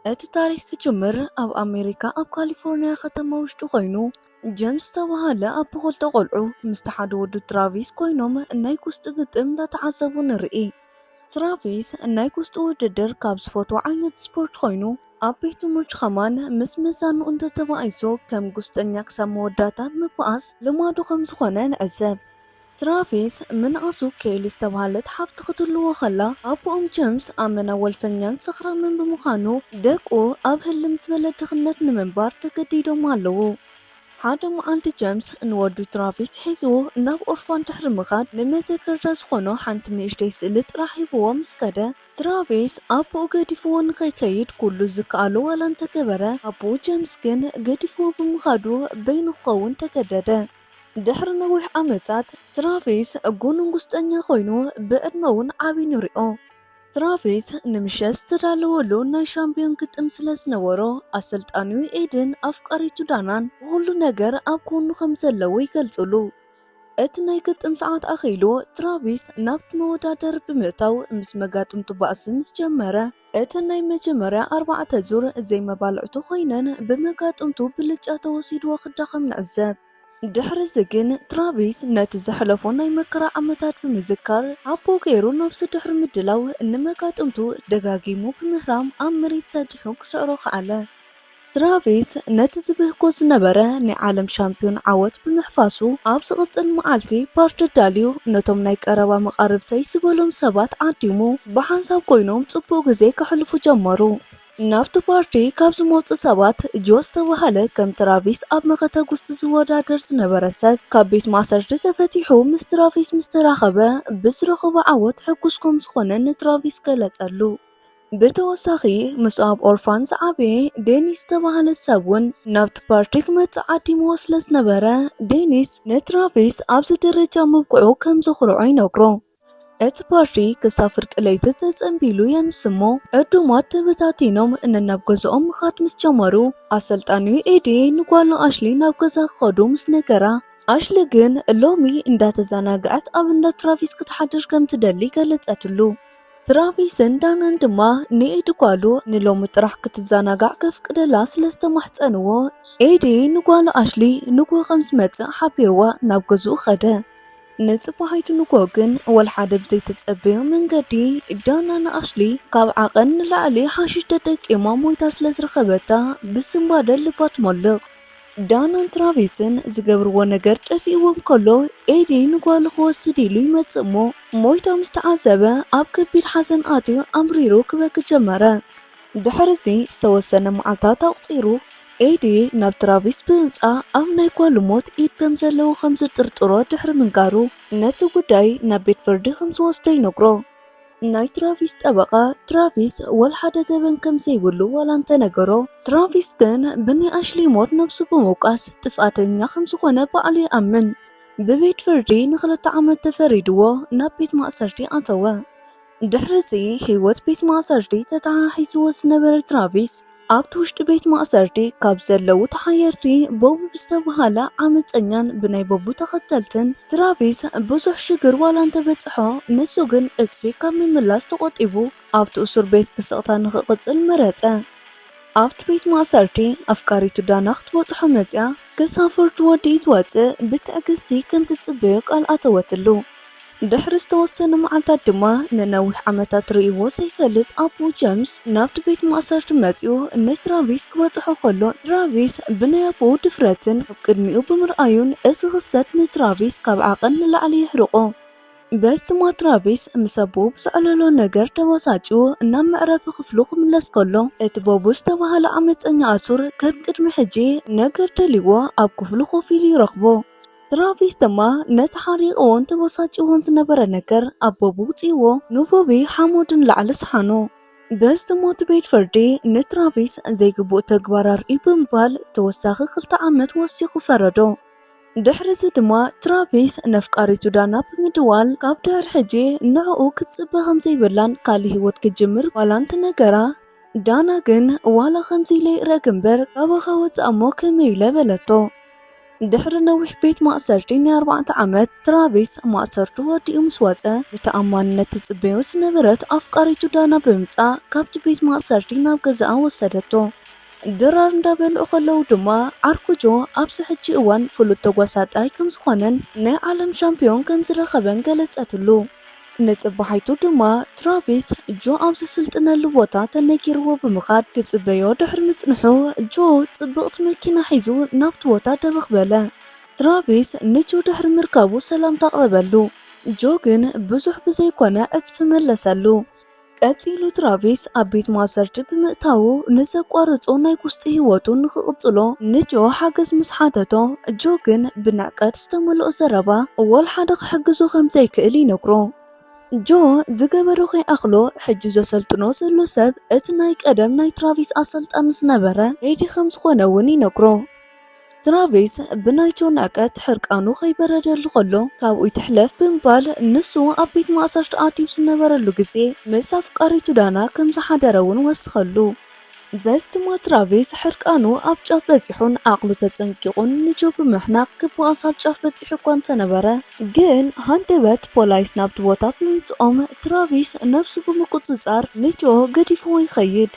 እቲ ታሪኽ ክጅምር ኣብ ኣሜሪካ ኣብ ካሊፎርኒያ ከተማ ውሽጢ ኮይኑ፣ ጀምስ ዝተባህለ ኣቦ ክልተ ቆልዑ ምስቲ ሓደ ወዱ ትራቪስ ኮይኖም ናይ ጉስጢ ግጥም እንዳተዓዘቡ ንርኢ። ትራቪስ ናይ ጉስጢ ውድድር ካብ ዝፈትዎ ዓይነት ስፖርት ኮይኑ፣ ኣብ ቤት ትምህርቲ ከማን ምስ መዛንኡ እንተተባኢሱ ከም ጉስጠኛ ክሳብ መወዳእታ ምብኣስ ልማዱ ከም ዝኾነ ንዕዘብ። ትራቪስ ምንኣሱ ኬሊ ዝተባህለት ሓፍቲ ክትህልዎ ከላ፣ ኣቦኦም ጀምስ ኣመና ወልፈኛን ሰኽራምን ብምዃኑ፣ ደቁ ኣብ ህልም ዝበለ ድኽነት ንምንባር ተገዲዶም ኣለዉ። ሓደ መዓልቲ ጀምስ ንወዱ ትራቪስ ሒዙ ናብ ኦርፋን ድሕሪ ምኻድ፣ ንመዘከርታ ዝኾኖ ሓንቲ ንእሽተይ ስእሊ ጥራሕ ሂብዎ ምስ ከደ፣ ትራቪስ ኣቦኡ ገዲፍዎ ንኸይከይድ ኩሉ ዝከኣሎ ዋላ እንተገበረ፣ ኣቦኡ ጀምስ ግን ገዲፍዎ ብምኻዱ በይኑ ክኸውን ተገደደ። ድሕሪ ነዊሕ ዓመታት፣ ትራቪስ ጎኑን ጉስጠኛ ኮይኑ ብዕድመ እውን ዓቢ ንሪኦ። ትራቪስ ንምሸት ዝተዳለወሉ ናይ ሻምፒዮን ግጥም ስለ ዝነበሮ፣ ኣሰልጣኒኡ ኤድን ኣፍቃሪቱ ዳናን ብኹሉ ነገር ኣብ ጎኑ ከም ዘለዉ ይገልጹሉ። እቲ ናይ ግጥም ሰዓት ኣኺሉ፣ ትራቪስ ናብቲ መወዳደሪ ብምእታው ምስ መጋጥምቱ ባእሲ ምስ ጀመረ፣ እተን ናይ መጀመርያ ኣርባዕተ ዙር ዘይመባልዕቱ ኮይነን ብመጋጥምቱ ብልጫ ተወሲድዎ ክዳኸም ንዕዘብ። ድሕሪ እዚ ግን ትራቪስ ነቲ ዘሕለፎ ናይ መከራ ዓመታት ብምዝካር፣ ኣቦ ገይሩ ነብሱ ድሕሪ ምድላው ንመጋጥምቱ ደጋጊሙ ብምህራም ኣብ መሬት ሰዲሑ ክስዕሮ ከኣለ። ትራቪስ ነቲ ዝብህጎ ዝነበረ ናይ ዓለም ሻምፒዮን ዓወት ብምሕፋሱ፣ ኣብ ዝቕጽል መዓልቲ ፓርቲ ዳልዩ ነቶም ናይ ቀረባ መቓርብተይ ዝበሎም ሰባት ዓዲሙ፣ ብሓንሳብ ኮይኖም ጽቡቕ ግዜ ከሕልፉ ጀመሩ። ናብቲ ፓርቲ ካብ ዝመጹ ሰባት ጆ ዝተባህለ ከም ትራቪስ ኣብ መኸተ ጉስጢ ዝወዳደር ዝነበረ ሰብ ካብ ቤት ማእሰርቲ ተፈቲሑ ምስ ትራቪስ ምስ ተራኸበ ብዝረኸቦ ዓወት ሕጉስ ከም ዝኾነ ንትራቪስ ገለጸሉ። ብተወሳኺ ምስኡ ኣብ ኦርፋን ዝዓበየ ዴኒስ ዝተባህለ ሰብ እውን ናብቲ ፓርቲ ክመጽእ ዓዲምዎ ስለ ዝነበረ ዴኒስ ንትራቪስ ኣብዚ ደረጃ ምብቅዑ ከም ዘኹርዖ ይነግሮ። እቲ ፓርቲ ክሳብ ፍርቂ ለይቲ ተጸንቢሉ የምስ እሞ፣ ዕዱማት ተበታቲኖም ነናብ ገዝኦም ምኻድ ምስ ጀመሩ፣ ኣሰልጣኒኡ ኤዲ ንጓሉ ኣሽሊ ናብ ገዛ ክኸዱ ምስ ነገራ፣ ኣሽሊ ግን ሎሚ እንዳተዘናግዐት ኣብ እንዳ ትራቪስ ክትሓድር ከም ትደሊ ገለጸትሉ። ትራቪስን ዳናን ድማ ንኤዲ ጓሉ ንሎሚ ጥራሕ ክትዘናጋዕ ከፍቅደላ ስለ ዝተማሕጸንዎ፣ ኤዲ ንጓሉ ኣሽሊ ንግሆ ከም ዝመጽእ ሓቢርዋ ናብ ገዝኡ ኸደ። ንጽባሒቱ ንግሆ ግን ወላ ሓደ ብዘይተጸበዮ መንገዲ ዳና ንኣሽሊ ካብ ዓቐን ንላዕሊ ሓሽሽ ተጠቂማ ሞይታ ስለ ዝረኸበታ ብስንባደ ልባ ትሞልቕ። ዳናን ትራቪስን ዝገብርዎ ነገር ጠፊእዎም ከሎ ኤዲ ንጓሉ ክወስድ ኢሉ ይመጽእ እሞ ሞይታ ምስ ተዓዘበ ኣብ ከቢድ ሓዘን ኣትዩ ኣምሪሩ ክበኪ ጀመረ። ድሕርዚ ዝተወሰነ መዓልታት ኣቑጺሩ፣ ኤዲ ናብ ትራቪስ ብምምጻእ ኣብ ናይ ጓሉ ሞት ኢድ ከም ዘለዎ ከም ዝጥርጥሮ ድሕሪ ምንጋሩ፣ ነቲ ጉዳይ ናብ ቤት ፍርዲ ከም ዝወስዶ ይነግሮ። ናይ ትራቪስ ጠበቓ፣ ትራቪስ ወላ ሓደ ገበን ከም ዘይብሉ ዋላ እንተነገሮ፣ ትራቪስ ግን ብናይ ኣሽሊ ሞት ነብሱ ብምውቃስ ጥፍኣተኛ ከም ዝኾነ ባዕሉ ይኣምን። ብቤት ፍርዲ ንኽልተ ዓመት ተፈሪድዎ ናብ ቤት ማእሰርቲ ኣተወ። ድሕርዚ ህይወት ቤት ማእሰርቲ ተተሓሒዝዎ ዝነበረ ትራቪስ፣ ኣብቲ ውሽጢ ቤት ማእሰርቲ ካብ ዘለዉ ተሓየርቲ ቦቡ ብዝተባህለ ዓመፀኛን ብናይ ቦቡ ተኸተልትን ትራቪስ ብዙሕ ሽግር ዋላ እንተበፅሖ፣ ንሱ ግን ዕፅፊ ካብ ምምላስ ተቖጢቡ ኣብቲ እሱር ቤት ብስቕታ ንኽቕፅል መረፀ። ኣብቲ ቤት ማእሰርቲ ኣፍቃሪቱ ዳና ክትበፅሖ መፅያ፣ ክሳብ ፍርዲ ወዲኡ ዝወፅእ ብትዕግስቲ ከም ትፅበዮ ቃል ኣተወትሉ። ድሕሪ ዝተወሰነ መዓልታት ድማ ንነዊሕ ዓመታት ርእይዎ ዘይፈልጥ ኣቦ ጀምስ ናብቲ ቤት ማእሰርቲ መፂኡ ንትራቪስ ክበፅሖ ከሎ፣ ትራቪስ ብናይ ኣቦኡ ድፍረትን ኣብ ቅድሚኡ ብምርኣዩን እዚ ክስተት ንትራቪስ ካብ ዓቐን ንላዕሊ የሕርቆ። በዚ ድማ ትራቪስ ምስ ኣቦኡ ብዘዕለሎ ነገር ተበሳጭዩ ናብ መዕረፊ ክፍሉ ክምለስ ከሎ፣ እቲ ቦቡ ዝተባህለ ዓመፀኛ ኣሱር ከም ቅድሚ ሕጂ ነገር ደልይዎ ኣብ ክፍሉ ኮፍ ኢሉ ይረኽቦ። ትራቪስ ድማ ነቲ ሓሪቕዎን ተበሳጭዎን ዝነበረ ነገር ኣብ ቦቡ ውፅእዎ ንቦቢ ሓሞድ ንላዕሊ ሰሓኖ። በዚ ድማ እቲ ቤት ፍርዲ ንትራቪስ ዘይግቡእ ተግባር ኣርእዩ ብምባል ተወሳኺ ክልተ ዓመት ወሲኹ ፈረዶ። ድሕሪ እዚ ድማ ትራቪስ ነፍቃሪቱ ዳና ብምድዋል ካብ ድሕሪ ሕጂ ንዕኡ ክትጽበ ከም ዘይብላን ካልእ ህይወት ክትጅምር ዋላ እንትነገራ፣ ዳና ግን ዋላ ከምዚ ኢለ ይረግ እምበር ካባኻ ወጻእ እሞ ከመይ ኢለ በለቶ። ድሕሪ ነዊሕ ቤት ማእሰርቲ ናይ ኣርባዕተ ዓመት፣ ትራቪስ ማእሰርቱ ወዲኡ ምስ ወጸ፣ ብተኣማንነት ትጽበዮ ዝነበረት ኣፍቃሪቱ ዳና ብምጻእ ካብቲ ቤት ማእሰርቲ ናብ ገዛኣ ወሰደቶ። ድራር እንዳበልዑ ከለዉ ድማ ዓርኩ ጆ ኣብዚ ሕጂ እዋን ፍሉጥ ተጓሳጣይ ከም ዝኾነን ናይ ዓለም ሻምፒዮን ከም ዝረኸበን ገለጸትሉ። ንጽባሒቱ ድማ ትራቪስ ጆ ኣብ ዝስልጥነሉ ቦታ ተነጊርዎ ብምኻድ ክጽበዮ ድሕሪ ምጽንሑ፣ ጆ ጽብቕቲ መኪና ሒዙ ናብቲ ቦታ ደበኽ በለ። ትራቪስ ንጆ ድሕሪ ምርካቡ ሰላምታ ኣቕረበሉ። ጆ ግን ብዙሕ ብዘይኮነ ዕጽፊ መለሰሉ። ቀጺሉ ትራቪስ ኣብ ቤት ማእሰርቲ ብምእታዉ ንዘቋረጾ ናይ ውሽጢ ህይወቱ ንኽቕጽሎ ንጆ ሓገዝ ምስ ሓተቶ፣ ጆ ግን ብንዕቀት ዝተመልኦ ዘረባ ወላ ሓደ ክሕግዞ ከም ዘይክእል ይነግሮ። ጆ ዝገበሮ ከይኣኽሎ፣ ሕጂ ዘሰልጥኖ ዘሎ ሰብ እቲ ናይ ቀደም ናይ ትራቪስ ኣሰልጣኒ ዝነበረ ኤዲ ከም ዝኾነ እውን ይነግሮ። ትራቪስ ብናይ ጆ ንዕቀት ሕርቃኑ ከይበረደሉ ከሎ፣ ካብኡ ይትሕለፍ ብምባል ንሱ ኣብ ቤት ማእሰርቲ ኣትዩ ዝነበረሉ ግዜ ምስ ኣፍቃሪቱ ዳና ከም ዝሓደረ እውን ወስኸሉ። በዚ ድማ ትራቪስ ሕርቃኑ ኣብ ጫፍ በጺሑን ዓቕሉ ተጸንቂቑን ንጆ ብምሕናቕ ክበኣስ ኣብ ጫፍ በጺሑ እኳ እንተነበረ፣ ግን ሃንደበት ፖላይስ ናብቲ ቦታ ብምምጽኦም ትራቪስ ነብሱ ብምቁጽጻር ንጆ ገዲፍዎ ይኸይድ።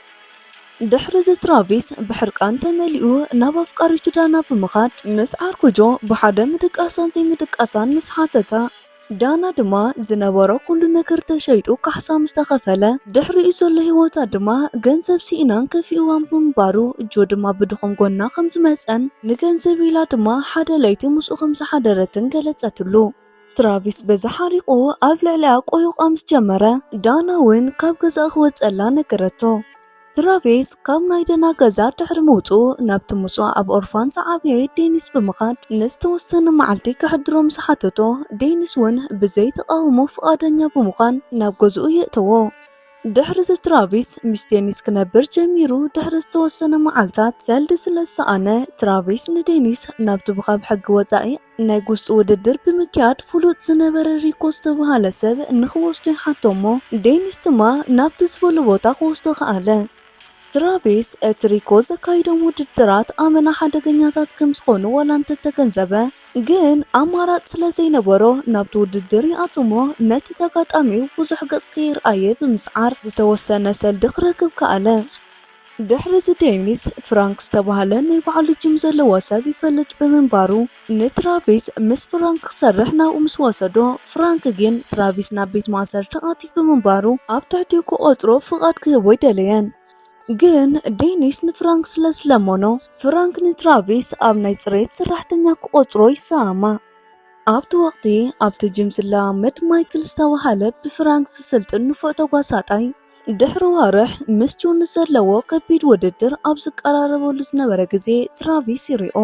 ድሕሪ እዚ ትራቪስ ብሕርቃን ተመሊኡ ናብ ኣፍቃሪቱ ዳና ብምኻድ ምስ ዓርኩ ጆ ብሓደ ምድቃሳን ዘይምድቃሳን ምስ ሓተታ፣ ዳና ድማ ዝነበሮ ኩሉ ነገር ተሸይጡ ካሕሳ ምስ ተኸፈለ፣ ድሕሪኡ ዘሎ ህይወታ ድማ ገንዘብ ስኢናን ከፊእዋን ብምንባሩ፣ ጆ ድማ ብድኹም ጎና ከም ዝመጸን ንገንዘብ ኢላ ድማ ሓደ ለይቲ ምስኡ ከም ዝሓደረትን ገለጸትሉ። ትራቪስ በዚ ሓሪቑ ኣብ ልዕሊኣ ቆይቋ ምስ ጀመረ፣ ዳና እውን ካብ ገዛኣ ክወጸላ ነገረቶ። ትራቪስ ካብ ናይ ዳና ገዛ ድሕሪ ምውጽኡ፣ ናብቲ ምስኡ ኣብ ኦርፋን ዝዓበየ ዴኒስ ብምኻድ ንዝተወሰነ መዓልቲ ከሕድሮ ምስ ሓተቶ፣ ዴኒስ እውን ብዘይ ተቓውሞ ፍቓደኛ ብምዃን ናብ ገዝኡ የእተዎ። ድሕሪ እዚ ትራቪስ ምስ ዴኒስ ክነብር ጀሚሩ ድሕሪ ዝተወሰነ መዓልታት ሰልዲ ስለ ዝሰኣነ፣ ትራቪስ ንዴኒስ ናብቲ ብኻብ ሕጊ ወጻኢ ናይ ጉስጢ ውድድር ብምክያድ ፍሉጥ ዝነበረ ሪኮ ዝተባህለ ሰብ ንኽወስዶ ይሓቶ እሞ፣ ዴኒስ ድማ ናብቲ ዝበሎ ቦታ ክወስዶ ከኣለ። ትራቪስ እቲ ሪኮ ዘካይዶም ውድድራት ኣመና ሓደገኛታት ከም ዝኾኑ ዋላ እንተተገንዘበ፣ ግን ኣማራጺ ስለ ዘይነበሮ ናብቲ ውድድር ይኣትዎ እሞ፣ ነቲ ተጋጣሚኡ ብዙሕ ገጽ ከየርኣየ ብምስዓር ዝተወሰነ ሰልዲ ክረክብ ከኣለ። ድሕሪ እዚ ዴኒስ ፍራንክ ዝተባህለ ናይ ባዕሉ ጅም ዘለዎ ሰብ ይፈልጥ ብምንባሩ፣ ንትራቪስ ምስ ፍራንክ ክሰርሕ ናብኡ ምስ ወሰዶ፣ ፍራንክ ግን ትራቪስ ናብ ቤት ማእሰርቲ ኣትዩ ብምንባሩ፣ ኣብ ትሕቲኡ ክቖጽሮ ፍቓድ ክህቦ ኣይደለየን። ግን ዴኒስ ንፍራንክ ስለ ዝለመኖ፣ ፍራንክ ንትራቪስ ኣብ ናይ ጽሬት ሰራሕተኛ ክቖጽሮ ይሰማማዕ። ኣብቲ ወቕቲ ኣብቲ ጅም ዝለማመድ ማይክል ዝተባህለ ብፍራንክ ዝስልጥን ንፉዕ ተጓሳጣይ፣ ድሕሪ ዋርሕ ምስ ጆን ዘለዎ ከቢድ ውድድር ኣብ ዝቀራረበሉ ዝነበረ ግዜ ትራቪስ ይሪኦ።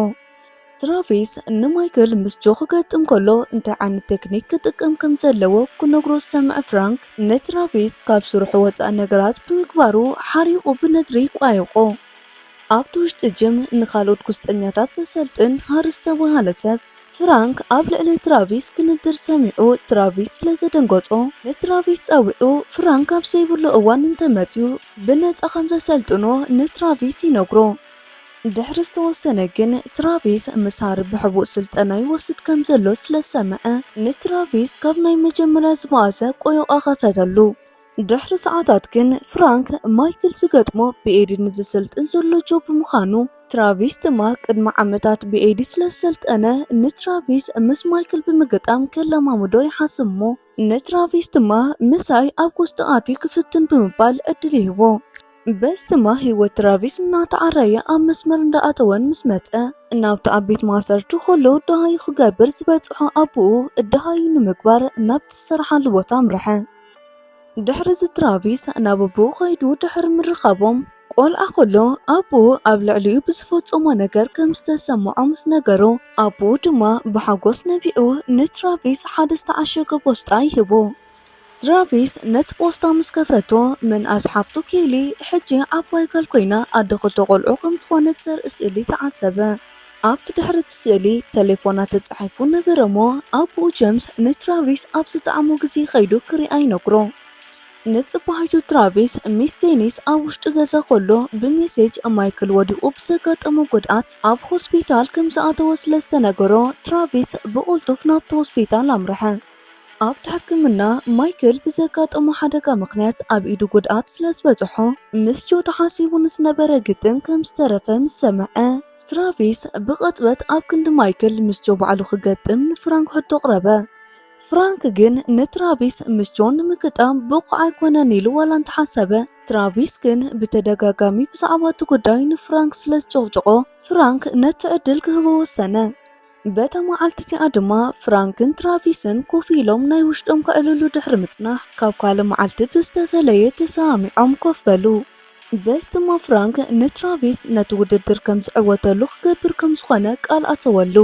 ትራቪስ ንማይክል ምስ ጆ ክገጥም ከሎ እንታይ ዓይነት ቴክኒክ ክጥቀም ከም ዘለዎ ክነግሮ ዝሰምዐ ፍራንክ፣ ንትራቪስ ካብ ስርሑ ወጻኢ ነገራት ብምግባሩ ሓሪቑ ብነድሪ ይቋየቖ። ኣብቲ ውሽጢ ጅም ንኻልኦት ጉስጠኛታት ዘሰልጥን ሃሪ ዝተባህለ ሰብ፣ ፍራንክ ኣብ ልዕሊ ትራቪስ ክንድር ሰሚዑ ትራቪስ ስለ ዘደንገጾ፣ ንትራቪስ ጸዊዑ ፍራንክ ኣብ ዘይብሉ እዋን እንተመጺኡ ብነጻ ከም ዘሰልጥኖ ንትራቪስ ይነግሮ። ድሕሪ ዝተወሰነ ግን ትራቪስ ምስ ሃሪ ብሕቡእ ስልጠና ይወስድ ከም ዘሎ ስለ ዝሰምዐ፣ ንትራቪስ ካብ ናይ መጀመርያ ዝበኣሰ ቆዮቓ ከፈተሉ። ድሕሪ ሰዓታት ግን ፍራንክ ማይክል ዝገጥሞ ብኤዲ ንዝሰልጥን ዘሎ ጆ ብምዃኑ፣ ትራቪስ ድማ ቅድሚ ዓመታት ብኤዲ ስለ ዝሰልጠነ ንትራቪስ ምስ ማይክል ብምግጣም ከለማምዶ ይሓስብ እሞ፣ ንትራቪስ ድማ ምሳይ ኣብ ጎስጢ ኣትዩ ክፍትን ብምባል ዕድል ይህቦ። በዚ ድማ ህይወት ትራቪስ እናተዓረየ ኣብ መስመር እንዳኣተወን ምስ መጸ፣ ናብቲ ኣብ ቤት ማእሰርቲ ከሎ ደሃዩ ክገብር ዝበጽሖ ኣቦኡ ደሃዩ ንምግባር ናብቲ ዝሰርሓሉ ቦታ ኣምርሐ። ድሕሪ እዚ ትራቪስ ናብ ኣቦኡ ከይዱ ድሕሪ ምርኻቦም፣ ቆልዓ ከሎ ኣቦኡ ኣብ ልዕሊኡ ብዝፈጸሞ ነገር ከም ዝተሰምዖ ምስ ነገሮ፣ ኣቦኡ ድማ ብሓጎስ ነቢዑ ንትራቪስ ሓደ ዝተዓሸገ ፖስጣ ይህቦ። ትራቪስ ነቲ ፖስታ ምስ ከፈቶ፣ ምንኣስ ሓፍቱ ኬሊ ሕጂ ዓባይ ጓል ኮይና ኣደ ክልተ ቆልዑ ከም ዝኾነት ዘርኢ ስእሊ ተዓዘበ። ኣብቲ ድሕሪ እቲ ስእሊ ተሌፎና ተጻሒፉ ነበረ እሞ፣ ኣቦኡ ጀምስ ንትራቪስ ኣብ ዝጠዓሞ ግዜ ከይዱ ክሪኣ ይነግሮ። ንጽባሒቱ ትራቪስ ሚስ ዴኒስ ኣብ ውሽጢ ገዛ ከሎ ብሜሴጅ ማይክል ወዲቑ ብዘጋጠሞ ጉድኣት ኣብ ሆስፒታል ከም ዝኣተወ ስለ ዝተነገሮ፣ ትራቪስ ብቕልጡፍ ናብቲ ሆስፒታል ኣምርሐ። ኣብቲ ሕክምና፣ ማይክል ብዘጋጠሞ ሓደጋ ምኽንያት ኣብ ኢዱ ጉድኣት ስለ ዝበጽሖ፣ ምስ ጆ ተሓሲቡ ንዝነበረ ግጥም ከም ዝተረፈ ምስ ሰምዐ፣ ትራቪስ ብቕጽበት ኣብ ክንዲ ማይክል ምስ ጆ ባዕሉ ክገጥም ንፍራንክ ሕቶ ኣቕረበ። ፍራንክ ግን ንትራቪስ ምስ ጆ ንምግጣም ብቑዕ ኣይኮነን ኢሉ ዋላ እንተሓሰበ፣ ትራቪስ ግን ብተደጋጋሚ ብዛዕባ እቲ ጉዳይ ንፍራንክ ስለ ዝጨቕጨቖ፣ ፍራንክ ነቲ ዕድል ክህቦ ወሰነ። በታ መዓልቲ እቲኣ ድማ ፍራንክን ትራቪስን ኮፍ ኢሎም ናይ ውሽጦም ከዕልሉ ድሕሪ ምጽናሕ፣ ካብ ካልእ መዓልቲ ብዝተፈለየ ተሰማሚዖም ኮፍ በሉ። በዚ ድማ ፍራንክ ንትራቪስ ነቲ ውድድር ከም ዝዕወተሉ ክገብር ከም ዝኾነ ቃል ኣተወሉ።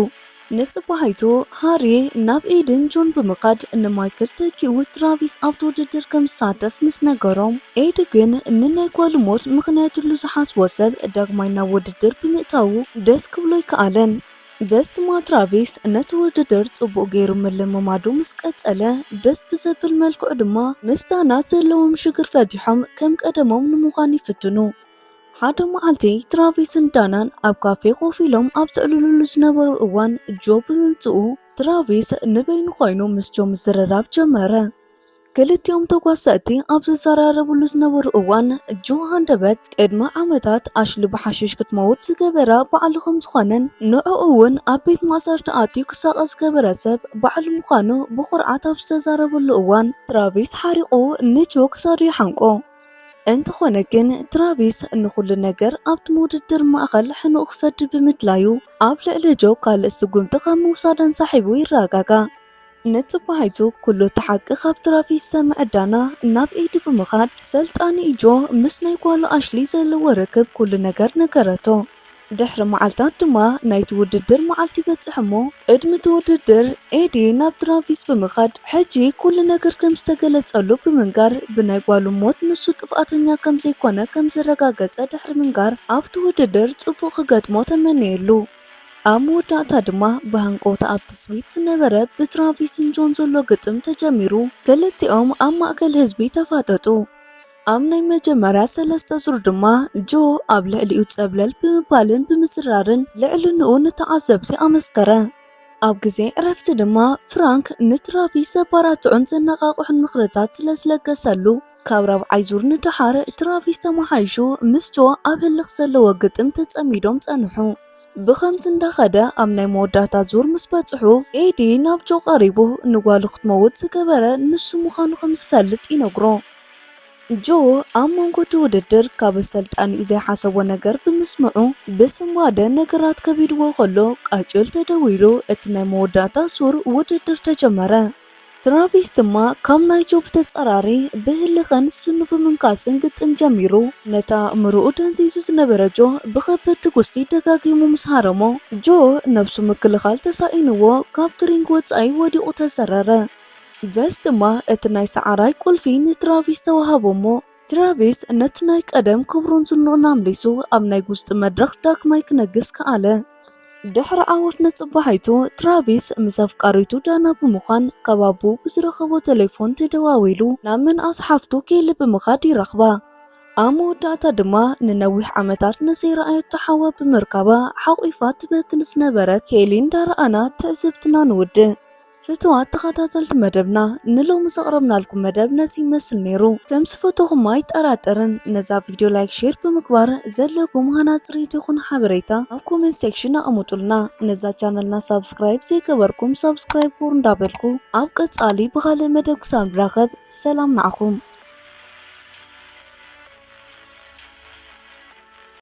ንጽባሒቱ ሃሪ ናብ ኤድን ጆን ብምኻድ ንማይክል ተኪኡ ትራቪስ ኣብቲ ውድድር ከም ዝሳተፍ ምስ ነገሮም፣ ኤዲ ግን ንናይ ጓሉ ሞት ምኽንያት ኢሉ ዝሓስቦ ሰብ ዳግማይ ናብ ውድድር ብምእታዉ ደስ ክብሎ ኣይከኣለን። በዚ ድማ ትራቪስ ነቲ ውድድር ጽቡቕ ገይሩ ምልምማዱ ምስ ቀጸለ፣ ደስ ብዘብል መልክዑ ድማ ምስ ዳና ዘለዎም ሽግር ፈቲሖም ከም ቀደሞም ንምዃን ይፍትኑ። ሓደ መዓልቲ ትራቪስን ዳናን ኣብ ካፌ ኮፍ ኢሎም ኣብ ዘዕልሉሉ ዝነበሩ እዋን ጆ ብምምጽኡ ትራቪስ ንበይኑ ኮይኑ ምስ ጆ ምዝርራብ ጀመረ። ክልቲኦም ተጓሰጥቲ ኣብ ዝዘራረብሉ ዝነበሩ እዋን ጆ ሃንደበት ቅድሚ ዓመታት ኣሽሊ ብሓሽሽ ክትመውት ዝገበራ ባዕሉ ከም ዝኾነን ንዕኡ እውን ኣብ ቤት ማእሰርቲ ኣትዩ ክሳቐ ዝገበረ ሰብ ባዕሉ ምዃኑ ብኹርዓት ኣብ ዝተዛረበሉ እዋን ትራቪስ ሓሪቑ ንጆ ክሳዱ ይሓንቆ። እንተኾነ ግን ትራቪስ ንኹሉ ነገር ኣብቲ ውድድር ማእኸል ሕኑቕ ክፈዲ ብምድላዩ ኣብ ልዕሊ ጆ ካልእ ስጉምቲ ካብ ምውሳድ ኣንሳሒቡ ይረጋጋእ። ንጽባሒቱ ኩሉ እቲ ሓቂ ካብ ትራቪስ ዝሰምዐ ዳና ናብ ኤዲ ብምኻድ ሰልጣኒ ጆ ምስ ናይ ጓሉ ኣሽሊ ዘለዎ ርክብ ኩሉ ነገር ነገረቶ። ድሕሪ መዓልታት ድማ ናይቲ ውድድር መዓልቲ ይበጽሕ እሞ ቅድሚ እቲ ውድድር ኤዲ ናብ ትራቪስ ብምኻድ ሕጂ ኩሉ ነገር ከም ዝተገለጸሉ ብምንጋር ብናይ ጓሉ ሞት ንሱ ጥፍኣተኛ ከም ዘይኮነ ከም ዘረጋገጸ ድሕሪ ምንጋር ኣብቲ ውድድር ጽቡቕ ክገጥሞ ተመነየሉ። ኣብ መወዳእታ ድማ ብሃንቀውታ ኣብ ትጽቢት ዝነበረ ብትራቪስን ጆን ዘሎ ግጥም ተጀሚሩ ክልቲኦም ኣብ ማእከል ህዝቢ ተፋጠጡ። ኣብ ናይ መጀመርያ ሰለስተ ዙር ድማ ጆ ኣብ ልዕሊኡ ጸብለል ብምባልን ብምዝራርን ልዕልንኡ ንተዓዘብቲ ኣመስከረ። ኣብ ግዜ ዕረፍቲ ድማ ፍራንክ ንትራቪስ ዘባራትዑን ዘነቓቕሑን ምኽርታት ስለ ዝለገሰሉ ካብ ራብዓይ ዙር ንደሓር ትራቪስ ተመሓይሹ ምስ ጆ ኣብ ህልኽ ዘለዎ ግጥም ተጸሚዶም ጸንሑ። ብኸምቲ እንዳኸደ ኣብ ናይ መወዳእታ ዙር ምስ በጽሑ ኤዲ ናብ ጆ ቀሪቡ ንጓሉ ክትመውት ዝገበረ ንሱ ምዃኑ ከም ዝፈልጥ ይነግሮ። ጆ ኣብ መንጎ እቲ ውድድር ካብ ኣሰልጣኒኡ ዘይሓሰቦ ነገር ብምስምዑ ብስንባደ ነገራት ከቢድዎ ከሎ ቃጭል ተደዊሉ እቲ ናይ መወዳእታ ዙር ውድድር ተጀመረ። ትራቪስ ድማ ካብ ናይ ጆ ብተጻራሪ ብህልኽን ስኑ ብምንካስን ግጥም ጀሚሩ ነቲ ኣእምሮኡ ደንዚዙ ዝነበረ ጆ ብኸበድቲ ጉስቲ ደጋጊሙ ምስ ሃረሞ ጆ ነብሱ ምክልኻል ተሳኢንዎ ካብቲ ሪንግ ወጻኢ ወዲቑ ተሰረረ። በዚ ድማ እቲ ናይ ሰዓራይ ቁልፊ ንትራቪስ ተዋሃቦ እሞ ትራቪስ ነቲ ናይ ቀደም ክብሩን ዝንኡን ኣምሊሱ ኣብ ናይ ጉስጢ መድረኽ ዳግማይ ክነግስ ከኣለ። ድሕሪ ዓወት ንጽባሒቱ ትራቪስ ምስ ኣፍቃሪቱ ዳና ብምዃን ካብ ኣቦኡ ብዝረኸቦ ቴሌፎን ተደዋዊሉ ናብ ምንኣስ ሓፍቱ ኬሊ ብምኻድ ይረኽባ። ኣብ መወዳእታ ድማ ንነዊሕ ዓመታት ንዘይረኣየቶ ሓዋ ብምርካባ ሓቑፋ ትበኪ ንዝነበረት ኬሊ እንዳረኣና ትዕዝብትና ንውድእ። ፍትዋት ተኸታተልቲ መደብና ንሎሚ ዘቕረብናልኩም መደብ ነዚ ይመስል ነይሩ። ከም ዝፈተኹም ኣይጠራጠርን። ነዛ ቪድዮ ላይክ ሼር ብምግባር ዘለኩም ሃናጺ ርኢቶ ይኹን ሓበሬታ ኣብ ኮሜንት ሴክሽን ኣቐምጡልና። ነዛ ቻነልና ሳብስክራይብ ዘይገበርኩም ሳብስክራይብ ግበሩ እንዳበልኩ ኣብ ቀጻሊ ብኻልእ መደብ ክሳብ ንራኸብ ሰላም ንዓኹም።